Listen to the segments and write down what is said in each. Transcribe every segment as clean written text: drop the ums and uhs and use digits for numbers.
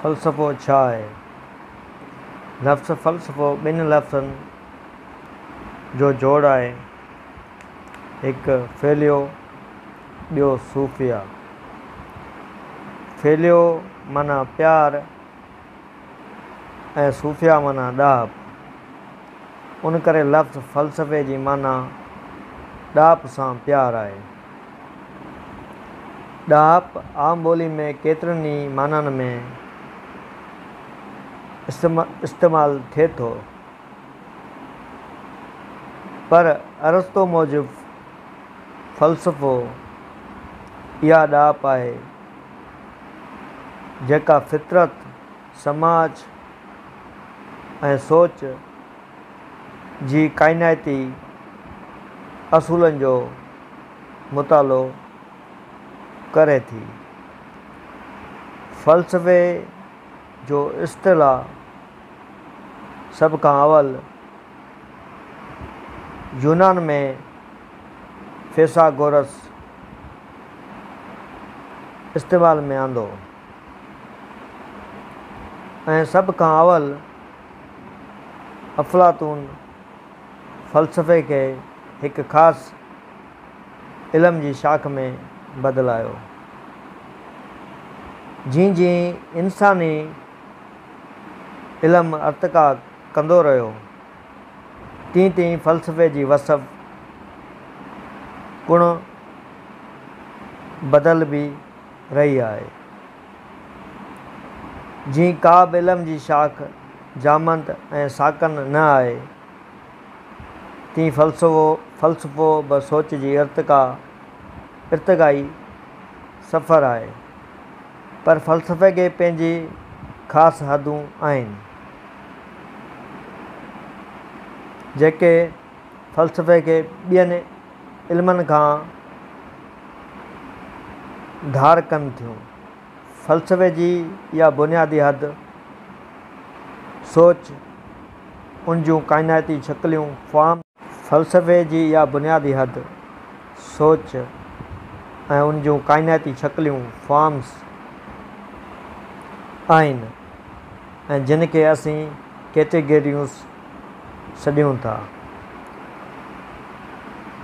فلسفو ڇا آهي؟ لفظ فلسفو ٻن لفظن جو جوڙ آهي، هڪ فيليو ٻيو صوفيا. فيليو معنيٰ پيار ۽ صوفيا معنيٰ ڏاهپ. ان ڪري لفظ فلسفي جي معنيٰ ڏاهپ سان پيار آهي. ڏاهپ عام ٻولي ۾ ڪيترن ئي معنائن ۾ استعمال ٿئي ٿو، پر ارسطو موجب فلسفو اها ڏاهپ آهي، جيڪا فطرت، سماج ۽ سوچ جي ڪائناتي اصولن جو مطالعو ڪري ٿي. فلسفي جو اصطلاح سڀ کان اول يونان ۾ فيثاغورث استعمال ۾ آندو ۽ سڀ کان اول افلاطون فلسفي کي هڪ خاص علم جي شاخ ۾ بدلايو. جيئن جيئن انساني علم ارتقا ڪندو رهيو، تيئن تيئن فلسفي جي وصف پڻ بدلبي رهي آهي. جيئن ڪا به علم جي شاخ جامد ۽ ساڪن نه آهي، تيئن فلسفو به سوچ جي ارتقا، ارتقائي سفر آهي. پر فلسفي کي پنهنجي خاص حدون آهن، جيڪي فلسفي کي ٻين علمن کان ڌار ڪن ٿيون. فلسفي جي اها بنيادي حد سوچ، ان جون ڪائناتي شڪليون، Forms، فلسفي جي اها بنيادي حد سوچ ۽ ان جون ڪائناتي شڪليون، Forms، آهن ۽ جن کي اسين ڪيٽيگريز سڏيون ٿا.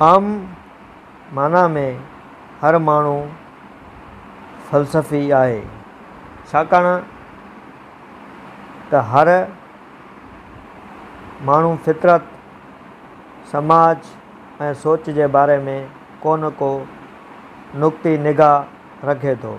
عام معنيٰ ۾ هر ماڻهو فلسفي آهي، ڇاڪاڻ ته هر ماڻهو فطرت، سماج ۽ سوچ جي باري ۾ ڪو نه ڪو نقطي نگاهه رکي ٿو.